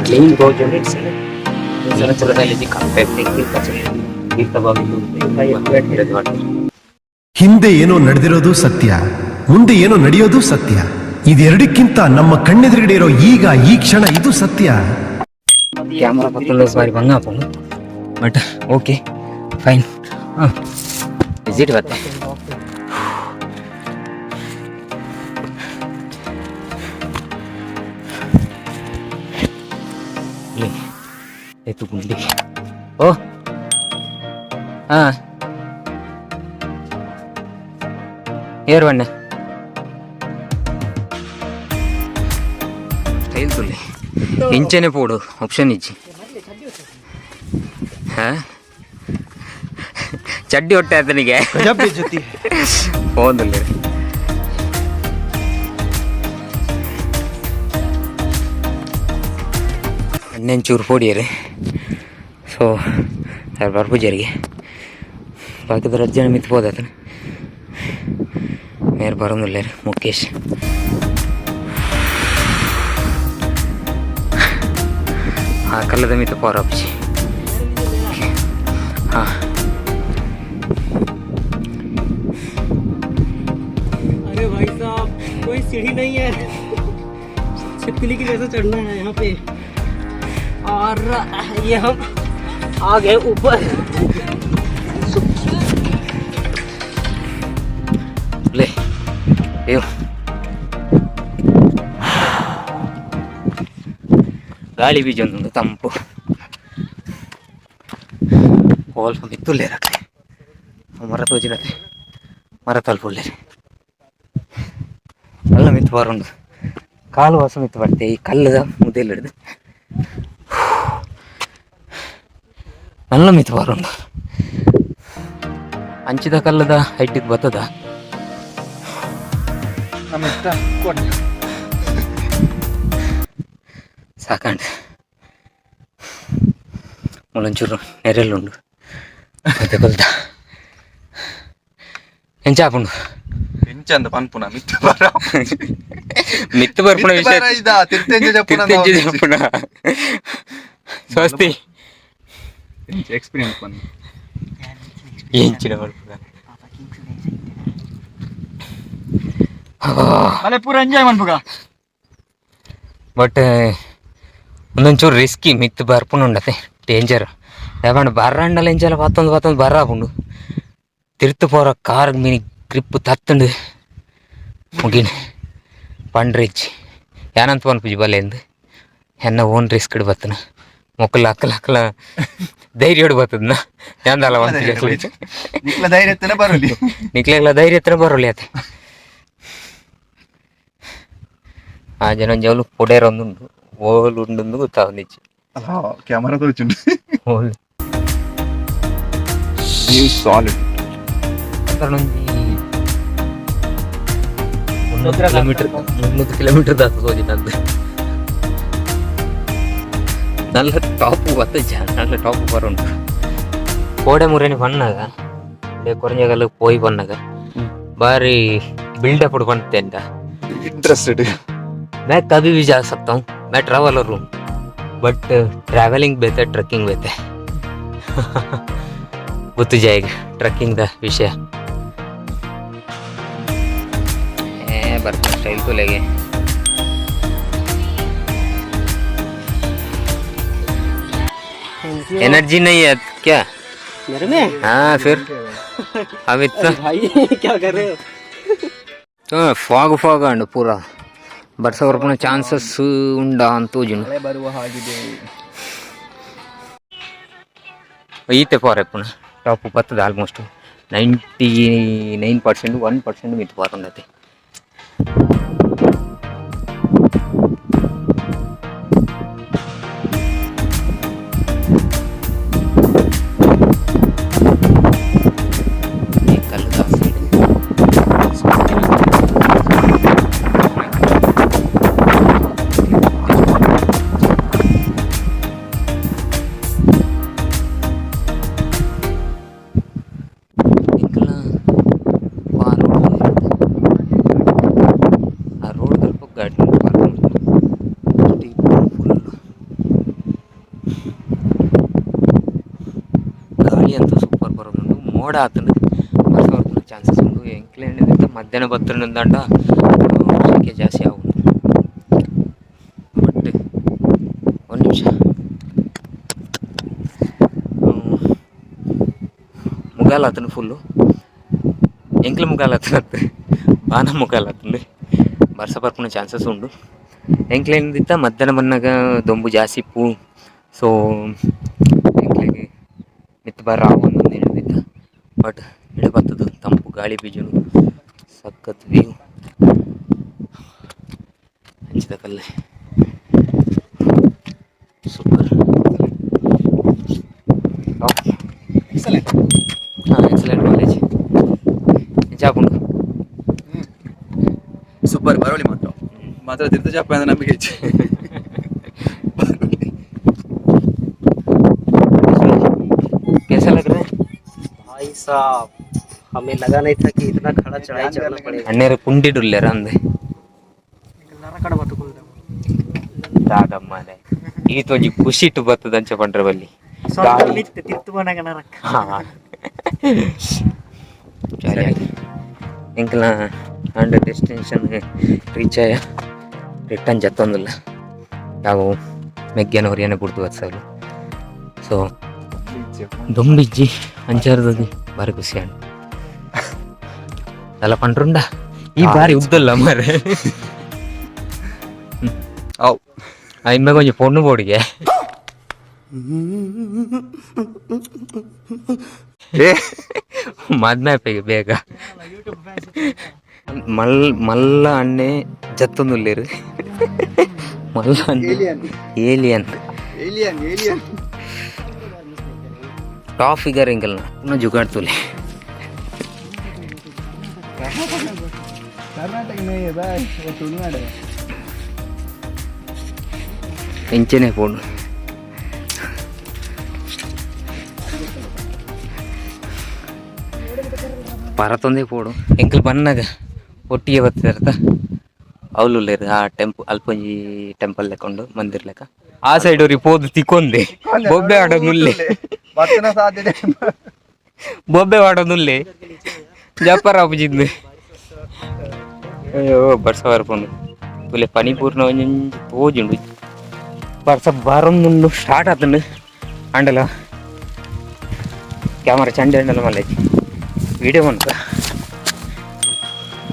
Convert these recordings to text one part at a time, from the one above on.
Clean ಹಿಂದೆ ಏನೋ ನಡೆದಿರೋದು ಸತ್ಯ, ಮುಂದೆ ಏನೋ ನಡೆಯೋದು ಸತ್ಯ. ಇದೆರಡಕ್ಕಿಂತ ನಮ್ಮ ಕಣ್ಣೆದುರುಗಡೆ ಇರೋ ಈಗ ಈ ಕ್ಷಣ ಇದು ಸತ್ಯ. ಕ್ಯಾಮ್ರಾ ಪತ್ತೊಂದು ಬಾರಿ ಬಂಗ ಆಪುಂಡು, ಬಟ್ ಓಕೆ ಫೈನ್. ಹಾಂ, ವಿಸಿಟ್ ಬತ್ತೆ. ಏತು ಗುಂಡಿ. ಓ ಹಾಂ, ಏರ್ ಬಣ್ಣ ಸ್ಟೈಲ್ ತುಲ್ಲಿ ಇಂಚೆನೆ ಪೋಡು, ಆಪ್ಷನ್ ಇಜ್ಜಿ. ಹಾ, ಚಡ್ಡಿ ಹೊಟ್ಟೆ ಆತನಿಗೆ ಹೋದಿಲ್ಲ. ಅಣ್ಣೆಂಚೂರು ಪೋಡಿಯರು. ಸೊ ಯಾರು ಬರ್ಪೂಜರಿಗೆ ಬಾಕಿದ ರಡ್ಡ್ ಜನ ಮಿತ್ ಪೋದಾತನ. ಮೇರ್ ಬರೋದಿಲ್ಲ ಮುಖೇಶ್. ಆ ಕಲ್ಲದ ಮಿತ್ತ ಪೋರಾಪುಜಿ. ಹಾಂ. अरे भाई साहब, कोई सीढ़ी नहीं है, छिपकली की जैसा चढ़ना है यहाँ पे। और ये हम आ गए ऊपर। ಲೇ ಅಯ್ಯೋ, ಗಾಳಿ ಬೀಜ ಒಂದು ತಂಪು. ಅಲ್ಪ ಮಿತ್ತುಲ್ಲೇರ್ ಅಕ್ಲೆ ಮರ ತೋಜಿನತೆ, ಮರ ತಲ್ಪುಲ್ಲೇರು. ಅಲ್ಲ, ಮಿತ್ತು ಬರುಂಡು, ಕಾಲು ವಾಸ ಮಿತ್ತು ಬರ್ತೇ. ಈ ಕಲ್ಲದ ಮುದೆಲ್ ಹಿಡ್ದು ನಲ್ಲ ಮಿತ್ತು ಬರುಂಡು. ಅಂಚಿದ ಕಲ್ಲದ ಹೈಟಿಗೆ ಬತ್ತದ. ನಮ್ಮ ಇಷ್ಟ ಕೊಟ್ಟೆ. ಸಾಕಂಡ್. ಮುಲೊಂಚೂರು ನೆರೆಲ್ಲುಂಡು, ಮತ್ತೆ ಕೊಲ್ತ ಎಂಚ ಆಪುಂಡು? ಎಂಚಂದ ಪನ್ಪುನ, ಮಿತ್ತು ಬರ. ಮಿತ್ತು ಬರ್ಪುನ ವಿಷಯ. ಇದ ತಿರ್ತೆಂಜ ಜಪ್ಪುನ. ತಿರ್ತೆಂಜಿ ಜಪ್ಪುನ. ಸ್ವಸ್ತಿ. ಎಕ್ಸ್ಪೀರಿಯನ್ಸ್ ಪನ್. ಎಂಚಿನ ಬರ್ಪುನ? ಮನೆ ಪೂರ ಎಂಜಾಯ್ ಮನ್ಪುಗ. ಬಟ್ ಒಂದೊಂಚೂರು ರಿಸ್ಕಿ, ಮಿತ್ತು ಬರ್ಪುನ ಉಂಡತೆ, ಡೇಂಜರ್. ಯಾಕಂದ್ರೆ ಬರ್ರಂಡಲ ಎಂಚಲ ಪತ್ತೊಂದು ಪತ್ತೊಂದು ಬರ್ರ ಆಪುಂಡು. ತಿರ್ತು ಪೋರ ಕಾರ್ ಮಿನಿ ಗ್ರಿಪ್ ತತ್ತುಂಡು, ಮುಗಿನ ಪಂಡ್ರಿಜ್ಜಿ. ಯಾನಂತ ಪನ್ಪುಜಿ, ಬಲ್ಲೆಂದು ಎನ್ನ ಓನ್ ರಿಸ್ಕ್ ಬತ್ತನ. ಮೊಕ್ಕಲ ಅಕ್ಕಲ ಅಕ್ಕಲ ಧೈರ್ಯಡು ಬತ್ತದನ ಯಾಂದಲ್ಲ ಒಂದು. ನಿಕ್ಲ ಧೈರ್ಯ ಎತ್ತನೆ ಬರಲಿ. ನಿಕ್ಲೆಗ್ಲ ಧೈರ್ಯ ಹತ್ರ ಬರೋಲಿ ಅತೆ. ಆ ಜನ ಒಂಜಿ ಪೊಡೇರ್ ಒಂದುಂಡು, ಓಲ್ ಉಂಡು ಗೊತ್ತಾವೊಂದಿಜ್ಜಿ. ಅಲ್ಲ, ಕ್ಯಾಮರಾ ತೋಚುಂಡು. ಓಲ್? View solid. ಒಂಜಿ 300 ಕಿಲೋಮೀಟರ್, 300 ಕಿಲೋಮೀಟರ್ ದಾತ ತೋಜಿನಂದು. ನಲ್ಲ ಟಾಪ್ ಬತ್ತಜ, ನಲ್ಲ ಟಾಪ್ ಬರುಂಟು. ಕೋಡೆ ಮುರೇನಿ ಪನ್ನಾಗ ಕೊರಂಜಗಲ್ ಪೋಯಿ ಪನ್ನಾಗ ಬಾರಿ ಬಿಲ್ಡಪ್ ಪಂತೆ. ಇಂಟ್ರೆಸ್ಟೆಡ್. मैं कभी भी जा सकता हूँ, मैं ट्रैवलर हूँ, बट ट्रैवलिंग बेहतर, ट्रैकिंग बेहतर. ಗೊತ್ತು ಜಾಗ ಟ್ರೆಕ್ಕಿಂಗ್ the ವಿಷಯ. ಏ ಬರ್ತೀನಿ ಸ್ಟೈಲ್ ತುಲೆಗೆ. Thank you. Energy नहीं है क्या? मेरे में? हाँ, फिर अब इतना भाई, क्या कर रहे हो? ಫಾಗ್ ಫಾಗ್ ಅಂಡ್ ಪೂರ ಬರ್ಸ ಬರ್ಪುನ ಚಾನ್ಸಸ್ ಉಂಡಾ ಅಂತ ತೋಜುಂಡು. ಮಳೆ ಬರುವ ಹಾಗಿದೆ. ಈತೆ ಫಾರ್ ಎಪ್ಪುನ ಟಾಪ್ ಬರ್ತದೆ. ಆಲ್ಮೋಸ್ಟ್ 99%, 1% ಮಿತ್ ಪಾರುಂಡತೆ. ಈ ಕಲ್ಲುದ ಸೈಡ್. ಎಂಕಲ್ನ. ಮೋಡ ಆತಂಡು ಬರ್ಸ ಬರ್ಪುನ ಚಾನ್ಸಸ್ ಉಂಡು. ಎಂಕ್ಲೆಂಡ ಮಧ್ಯಾಹ್ನ ಬತ್ತಂಡ ಸೆಕೆ ಜಾಸ್ತಿ ಆವುಂಡು. ಬಟ್ ಒಂದು ನಿಮಿಷ ಮುಗಾಲ ಆತನು ಫುಲ್ಲು ಎಂಕ್ಲ ಮುಗಾಲ ಆತನತ್ತು ಬಾನ ಮುಗಾಲ ಆತಂಡು ಬರ್ಸ ಬರ್ಪುನ ಚಾನ್ಸಸ್ ಉಂಡು. ಎಂಕ್ಲೇಂದಿತ್ತ ಮಧ್ಯಾಹ್ನ ಬನ್ನಾಗ ದೊಂಬು ಜಾಸ್ತಿ ಇಪ್ಪು. ಸೊ ಎಂಕ್ಲೆಗ್ ಮಿತ್ತ್ ಬರ ಆವೊಂದು ಹೇಳಿದಿತ್ತ. ಬಟ್ ಇಡೆ ಬತ್ತದು ತಂಪು ಗಾಳಿ ಬೀಜುನು ಸಖತ್ ವ್ಯೂ ಅಂಚಿದ ಕಲ್ಲೆ ಸೂಪರ್. ಎಕ್ಸಲೆಂಟ್. ಹಾಂ, ಎಕ್ಸಲೆಂಟ್ ಕಾಲೇಜ್ ಜಾಪುಂಡು. ಸೂಪರ್ ಬರೋಳಿ ಮಾತ್ರ ಮಾತ್ರ ತಿರ್ತ ಚಾಪ ಅಂದ್ರೆ ನಮಗೆ ಹೆಚ್ಚು. कैसा लग रहा है? भाई साहब, हमें लगा नहीं था कि इतना खड़ा चढ़ाई चढ़ना पड़ेगा. ಅಣ್ಣೇರು ಪುಂಡಿಡುಲ್ಲೇರ ಅಂದೆ. ದಾದಮ್ಮನೆ ಈತ ಒಂಜಿ ಖುಷಿಟ್ ಬತ್ತದ ಅಂಚ ಪಂಡ್ರೆ ಬಲ್ಲಿ. ಎಂಕಲ್ನ and destination reach ಆಯ ರಿಟರ್ನ್ ಜತ್ತೊಂದಿಲ್ಲ ಯಾವ ಮೆಗ್ಗೆನ ಹೊರಿಯನೆ ಬುಡ್ದು ಬತ್ಸಲು. ಸೊ ದೊಂಬಿಜ್ಜಿ ಅಂಚಾರದಲ್ಲಿ ಬಾರಿ ಖುಷಿ ಆಂಡ್ ಅಲ್ಲ ಪಂಡ್ರುಂಡ ಈ ಬಾರಿ ಉದ್ದಲ್ಲ ಮಾರೆ. ಅವು ಇಮ್ಮೆಗೆ ಒಂಜಿ ಪೊಣ್ಣು ಬೋಡಿಗೆ. ಏ ಮದ್ಮೆ ಆಪೆಗೆ ಬೇಗ ಮಲ್ ಮಲ್ಲ ಅಣ್ಣೆ ಜತ್ತೊಂದುಲ್ಲೇರು ಮಲ್ಲ ಅಣ್ಣೆ. Alien. Alien alien. Top figure ಎಂಕಲ್ನ ಪುನಃ ಜುಗಾಡ್ತುಲೆ. ಕರ್ನಾಟಕ ಬಾಯ್ ತುಳುನಾಡು. ಎಂಚನೆ ಫೋನ್ ಪರತೊಂದೇ ಪೋಡು. ಎಂಕಲ್ ಬನ್ನಾಗ ಒಟ್ಟಿಗೆ ಬತ್ತಿರ್ತ ಅವ್ಲುಲ್ಲೇರು ಆ ಟೆಂಪು ಅಲ್ಪೊಂಜಿ ಟೆಂಪಲ್ ಲೆಕ್ಕೊಂಡು ಮಂದಿರ್ ಲೆಕ್ಕ ಆ ಸೈಡ್ ಅವ್ರಿಗೆ ಪೋದು ತಿಕ್ಕೊಂದೆ ಬೊಬ್ಬೆ ಆಡೋನುಲ್ಲೆ. ಬರ್ತನ ಸಾಧ್ಯತೆ. ಬೊಬ್ಬೆ ಆಡೋನುಲ್ಲೆ ಜಪ್ಪರ ಆಪುಜಿಂದು. ಅಯ್ಯೋ, ಬರ್ಸ ಬರ್ಪುಂಡು ತುಲೆ ಪನಿಪೂರ್ಣ ಒಂಜಿ ತೋಜುಂಡು. ಬರ್ಸ ಬರೊಂದುಂಡು ಸ್ಟಾರ್ಟ್ ಆತುಂಡು. ಅಂಡಲ ಕ್ಯಾಮರಾ ಚಂಡೆ ಅಂಡಲ ಮಲ್ಲೆ ವಿಡಿಯೋ ಮನ್ಪ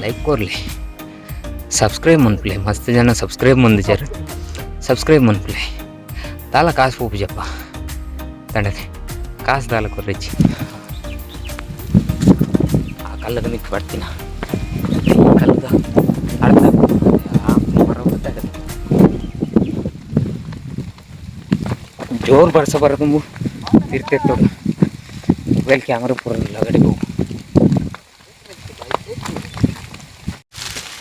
ಲೈಕ್ ಕೊರ್ಲಿ, ಸಬ್ಸ್ಕ್ರೈಬ್ ಮನ್ಪುಲೆ. ಮಸ್ತ್ ಜನ ಸಬ್ಸ್ಕ್ರೈಬ್ ಮಂದಿಜಾರ್, ಸಬ್ಸ್ಕ್ರೈಬ್ ಮನ್ಪುಲೆ. ದಾಲ ಕಾಸು ಪೋಪುಜಪ್ಪ ದಂಡದೆ ಕಾಸು ದಾಲ ಕೊರ್ರೆಚ್ಚಿ. ಆ ಕಲ್ಲದ ಮಿತ್ ಬರ್ತೀನ ಕಲ್ಲದ ಅರ್ಧ ಆ ಮರ ಗೊತ್ತಾಗತ್ತೆ. ಜೋರು ಬರ್ಸ ಬರದುಂಬು ತಿರ್ತಿರ್ತೋಡು ಮೊಬೈಲ್ ಕ್ಯಾಮ್ರಾ ಪೂರ ಲಗಡೆ ಹೋಗು.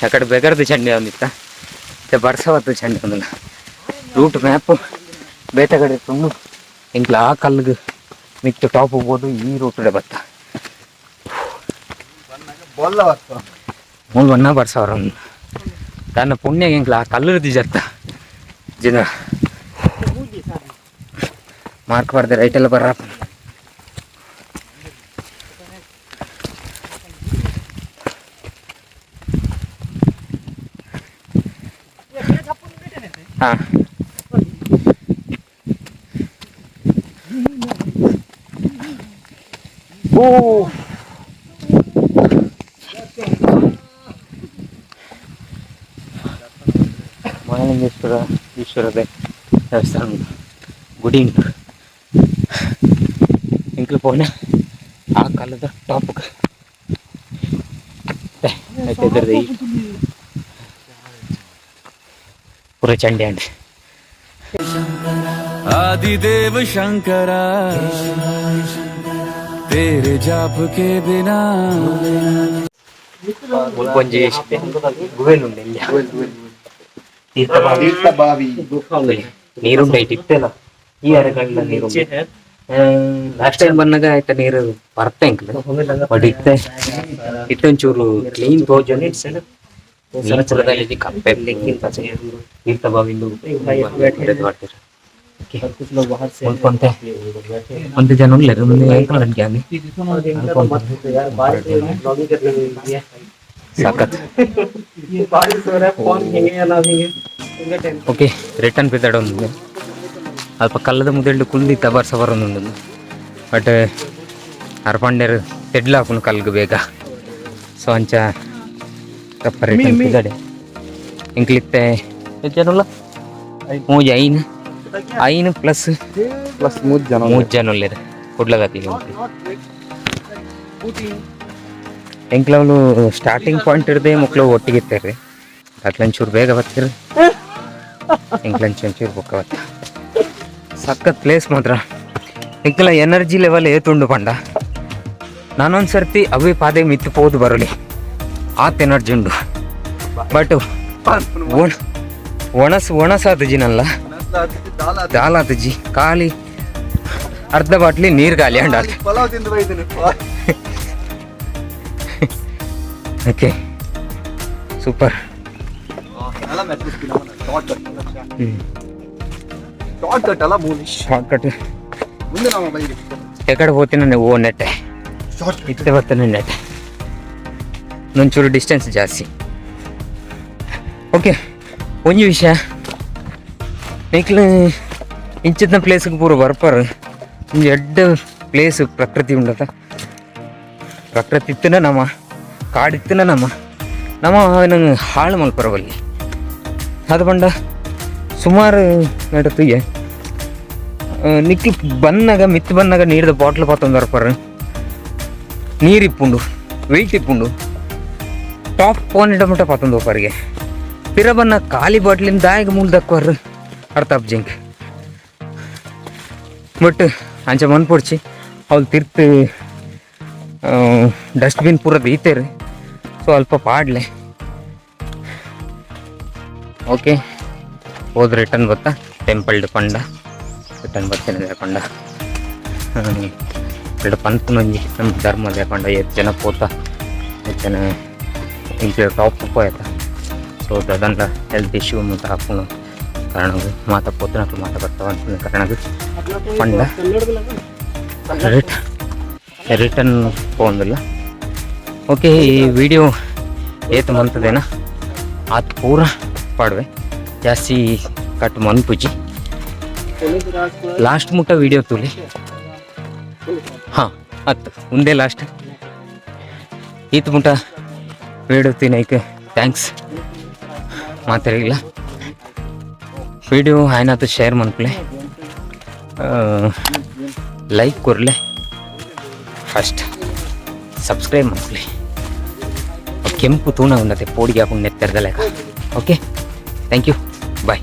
ಆ ಕಡೆ ಬೆಗರ್ದು ಚಂಡಿ ಒಂದಿತ್ತ ಬರ್ಸವತ್ತು ಚಂಡಿ ಒಂದಿಲ್ಲ. ರೂಟ್ ಮ್ಯಾಪ್ ಬೇತೆ ಕಡೆ ತುಂಡು ಎಂಕ್ಲ ಆ ಕಲ್ಗ್ ಮಿತ್ತು ಟಾಪ್ ಹೋಗ್ಬೋದು ಈ ರೂಟ್ ಬತ್ತ. ಬೊಲ್ಲ ಬರ್ತ. ಮೂಲು ಬಣ್ಣ ಬರ್ಸವ್ರ ತನ್ನ ಪುಣ್ಯ ಎಂಕ್ಲ ಆ ಕಲ್ಲುರ್ದಿ ಜತ್ತ ಜಿನ ಮಾರ್ಕ್ ಬರ್ದೆ ರೈಟ್ ಎಲ್ಲ ಬರ್ರ. ಹಾಂ ಓ ಮಹಾಲಿಂಗೇಶ್ವರ ಈಶ್ವರದ ದೇವಸ್ಥಾನ ಉಂಟು, ಗುಡಿ ಉಂಟು. ಎಂಕ್ಲು ಪೋನ ಆ ಕಾಲದ ಟಾಪ್ ಎದುರ್ದು ಈ ಪೂರ ಚಂಡಿ ಅಂಡ್ आदिदेव शंकरा तेरे जाप के बिना. ಮುಲ್ಪೊಂಜಿ ಗುವೆಲ್ ಉಂಡು ಇಲ್ಲಿ ತೀರ್ಥಬಾವಿ. ತೀರ್ಥಬಾವಿ. ನೀರುಂಡು ಐಟ್ ಇತ್ತೆಲ್ಲ ಈ ಅರೆಗಂಡ್ಲ ನೀರು. ಲಾಸ್ಟ್ ಟೈಮ್ ಬಂದಾಗ ಆಯ್ತಾ ನೀರು ಬರ್ತಾ ಎಂಕ್ಲು. ಬಟ್ ಇತ್ತೆ ಇತ್ತೆ ಒಂಚೂರು ಕ್ಲೀನ್ ತೋಜೊಂದು ನೀರು ಪೂರ ಕಪ್ಪೆ ತೀರ್ಥಬಾವಿಂದು ಮಾಡ್ತೀರ. और कुछ लोग बाहर से ಮುಲ್ಪ ಒಂತೆ ये लोग बैठे हैं। ಒಂತೆ ಜನ ಉಲ್ಲೆರ್ ಉಂದು ಎಂಕಲ್ನ ಗ್ಯಾಂಗ್. और इनका तो मत पूछो यार, बारिश में ब्लॉगिंग करने में भी है। ಸಖತ್. ये बारिश हो रहा है, फोन भीगे या ना भीगे, उनका टेंशन। ಓಕೆ, ರಿಟರ್ನ್ ಪಿದಾಡೊಂದು ಅಲ್ಪ ಕಲ್ಲದ ಮುದೆಲ್ಡ್ ಕುಲ್ದಿತ್ತ ಬರ್ಸ ಬರೊಂದುಂಡು. ಬಟ್ ಅರ್ಪಂಡೆರ್ ತೆಡ್ಲ ಹಾಕುನು ಕಲ್ಗ್ ಬೇಗ. ಸೊ ಅಂಚ ಕಪ್ಪ ರಿಟರ್ನ್ ಪಿದಾಡೆ. ಎಂಕ್ಲಿತ್ತೆ ಎಷ್ಟ್ ಜನ ಉಲ್ಲ? ಮೂಜಿ ಐನ್, ಐನ್ ಪ್ಲಸ್ ಪ್ಲಸ್ ಮೂರು ಜನ. ಮೂಜಿ ಜನ ಉಲ್ಲೆರ್ ಕುಡ್ಲದಕ್ಲು. ಎಂಕ್ಲವ್ಲು ಸ್ಟಾರ್ಟಿಂಗ್ ಪಾಯಿಂಟ್ ಹಿಡ್ದೆ ಮೊಕ್ಲು ಒಟ್ಟಿಗೆ ಇರ್ತಾರೆ. ಅಟ್ಲಂಚೂರು ಬೇಗ ಬರ್ತೀರಿ, ಎಂಕ್ಲಂಚು ಒಂಚೂರು ಬೊಕ್ಕ ಬತ್ತ. ಸಖತ್ ಪ್ಲೇಸ್ ಮಾತ್ರ. ಎಂಕಲ ಎನರ್ಜಿ ಲೆವೆಲ್ ಏತುಂಡು ಪಂಡ, ನಾನೊಂದು ಸರ್ತಿ ಅವೇ ಪಾದೆ ಮಿತ್ತು ಪೋದು ಬರಲಿ, ಆತ್ ಎನರ್ಜಿ ಉಂಡು. ಬಟ್ ಒಣ ಒಣಸ್ ಒಣಸಾತುಜಿನಲ್ಲ, ದಾಲಾತುಜಿ. ಖಾಲಿ ಅರ್ಧ ಬಾಟ್ಲಿ ನೀರು ಖಾಲಿ ಅಂಡ. ಪಲಾವ್ ತಿಂದು ಬೈತೀನಿ. Okay, super. Short short cut ಅಲ್ಲ, ಮೂವಿ. ಶಾರ್ಟ್ ಕಟ್. ಮುಂದೆ ನಮ್ಮ ಬೈಕ್. ಎಕಡೆ ಹೋಗ್ತೀನಿ? ಓ ನೆಟ್ಟೆ ಇತ್ತೆ ಬರ್ತಾನೆ ನೆಟ್ಟೆ. ಒಂಚೂರು ಡಿಸ್ಟೆನ್ಸ್ ಜಾಸ್ತಿ. ಓಕೆ, ಒಂಜಿ ವಿಷಯ, ನಿಕ್ಲು ಇಂಚಿನ ಪ್ಲೇಸ್ಗೆ ಪೂರ ಬರ್ಪಾರ. ಒಂಜಿ ಎಡ್ಡೆ ಪ್ಲೇಸ್, ಪ್ರಕೃತಿ ಉಂಡತ. ಪ್ರಕೃತಿ ಇತ್ತನ ನಮ್ಮ ಕಾಡಿತ್ತನ ನಮ್ಮ ನಮ್ಮ ನಂಗೆ ಹಾಳು ಮಲ್ಪರ ಬಲ್ಲಿ. ಅದು ಪಂಡ ಸುಮಾರು ನಡತಿಗೆ ನಿಕ್ಲು ಬನ್ನಾಗ ಮಿತ್ತು ಬನ್ನಾಗ ನೀರ್ದ ಬಾಟ್ಲ್ ಪಾತೊಂದು ಬರ್ಪಾರ. ನೀರು ಇಪ್ಪುಂಡು, ವೆಯ್ಟ್ ಇಪ್ಪುಂಡು, ಟಾಪ್ ಪಾಯಿಂಟ್ ಮಟ್ಟ ಪಾತೊಂದು ಹೋಪರಿಗೆ. ಪಿರ ಬನ್ನ ಖಾಲಿ ಬಾಟ್ಲಿಂದ ದಾಯಿಗೆ ಮೂಲ್ದಕ್ವರ್, ಅರ್ಥ ಜಿಂಕ್. ಬಟ್ ಅಂಚ ಮನ್ಪೊಡ್ಚಿ, ಅವ್ಲು ತಿರ್ತು ಡಸ್ಟ್ಬಿನ್ ಪೂರ ದೀತೇರು. ಸೊ ಅಲ್ಪ ಪಾಡ್ಲೆ. ಓಕೆ, ಹೋದ್ ರಿಟರ್ನ್ ಬತ್ತಾ. ಟೆಂಪಲ್ ಪಂಡ ರಿಟರ್ನ್ ಬರ್ತೇನೆ. ಪಂಡ ಎರಡು ಪನ್ಪುನೊಂಜಿ ನಮ್ಮ ಧರ್ಮ ಪಂಡ ಏತ್ ಜನ ಪೋತ, ಏತ್ ಜನ ಇಂಚ ಟಾಪ್ ಪೋಯತ. ಸೊ ದಾದಂಡ ಹೆಲ್ತ್ ಇಶ್ಯೂ ಮಾತ ಆಪುನು ಕಾರಣ, ಮಾತ ಪೋತನಕ್ಲು ಮಾತ ಬರ್ತಾವ ಅನ್ಪುನ ಕಾರಣಗ್ ಪಂಡ ರಿಟರ್ನ್ ಪೋಂದಿಲ್ಲ. ಓಕೆ, ಈ ವಿಡಿಯೋ ಏತ್ ಮಂತದೇನ ಆತ್ ಪೂರ ಪಾಡ್ವೆ. ಜಾಸ್ತಿ ಕಟ್ ಮನ್ಪುಜಿ. ಲಾಸ್ಟ್ ಮುಟ್ಟ ವಿಡಿಯೋ ತೂಲಿ. ಹಾಂ, ಅತ್ತು ಉಂದೇ ಲಾಸ್ಟ್. ಈತ್ ಮುಟ್ಟ ವಿಡಿಯೋ ತಿನ್ನೈಕ್ thanks ಮಾತಾಡಿಲ್ಲ. ವಿಡಿಯೋ ಆಯ್ನಾತು ಶೇರ್ ಮನ್ಪುಲೆ, ಲೈಕ್ ಕೊರ್ಲೆ, ಫಸ್ಟ್ ಸಬ್ಸ್ಕ್ರೈಬ್ ಮನ್ಪುಲೆ. ಕೆಂಪು ತೂಣ ಉಂಡತೆ, ಪೋಡಿಗೆ ಹಾಕೊಂಡು ನೆತ್ತೆರ್ದ ಲೆಕ್ಕ. Okay, thank you, bye.